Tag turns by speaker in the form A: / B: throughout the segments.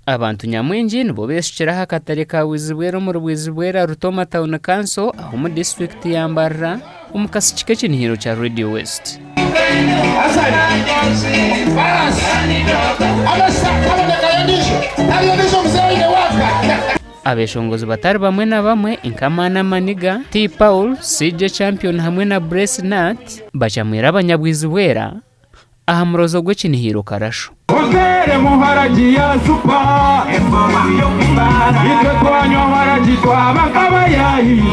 A: Abantu nyamwingi nibo beeshukire aha katare ka Bwizibwera omuri Bwizibwera Rutooma Town Council ah'omu disiturikiti ya Mbarara omu kasiki k'ekinihiro kya Radio West. Abeshongozi batari bamwe na bamwe nka Amani Amaniga, T Paul, CJ Champion hamwe na Bless Nat bacamwire abanyabwizibwera aha murozo gw'ekinihiro Karasho.
B: Oteere muharagi ya supa Itwe twanywa waragi twaba nk'abayayi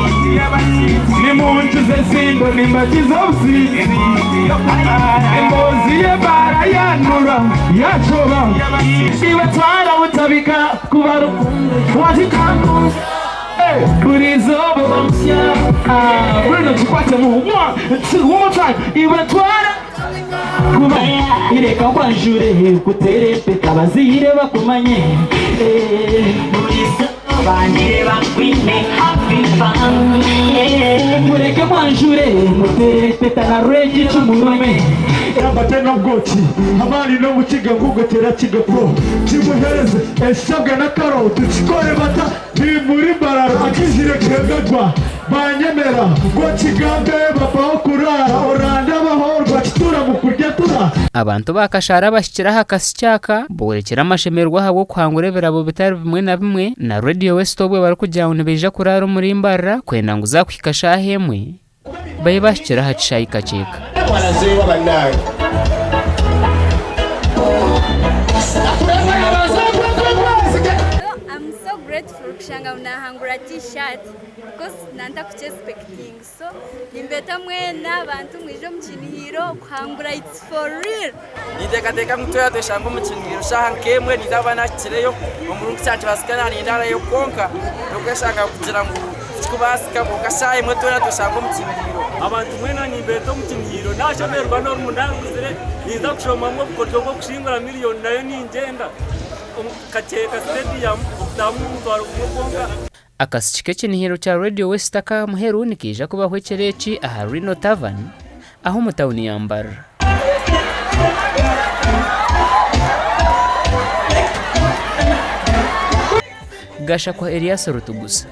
B: Nimunkize ensindo nimbakiza obusinzi Emboozi y'ebaara yanura yacoba Iwe twara butabika kuba rukundo Buri izooba oba musya Bruno kikwatemu One, two, one more time Iwe twara Reka nkwanjure nkutere empeta abazaire bakumanye. Mureke nkwanjure nkutere empeta na Rwegi Kimurume.
C: Amate n'obwoki, amaani n'omukiga nkugotera kiga pro kimuhereze eshabwe n'akaro tukikore bata Ndi muri Mbarara akizire kemegwa banyemera ngu okigambe bampaho kuraara orandabaho rwakitura mu kurya tura.
A: Abantu ba Kashaara abahikire aha kasiki aka boorekire amashemererwa ahabw'okuhangura ebirabo bitari bimwe na bimwe na Radio West obwe barikugira ngu nibaija kuraara omuri Mbarara kwenda ngu zaakuhika shaaha emwe babe baahikire aha kishaayi Kakyeka.
D: I'm so grateful kushanga ngu nahangura t-shirt because nantakukyesipekitinga so nimbeeta mwena abantu mwije omu kinihiro kuhangura it's for real.
E: Ninteekateeka ngu twena tweshanga omu kinihiro shaaha nk'emwe ninza kuba naahikireyo, omurungi kyakibaasika naanindaarayo kwonka n'okweshanga kugira ngu tikikubaasika kwonka shaaha emwe twena tweshanga omu kinihiro.
F: Abantu mwena nimbeeta omu kinihiro naashemererwa n'orumuna rukuzire ninza kushomamu obukoryo bw'okushingura miriyoni nayo ningyenda omu Kakyeka Stadium okutaahamu omutwaro gumwe gwonka.
A: Akasiki k'ekinihiro kya Radio West ak'aha muheru nikaija kubaho ekiro eki aha Rhino Tavern ah'omu tauni ya Mbarara. Gashakwa Erias Rutugusa.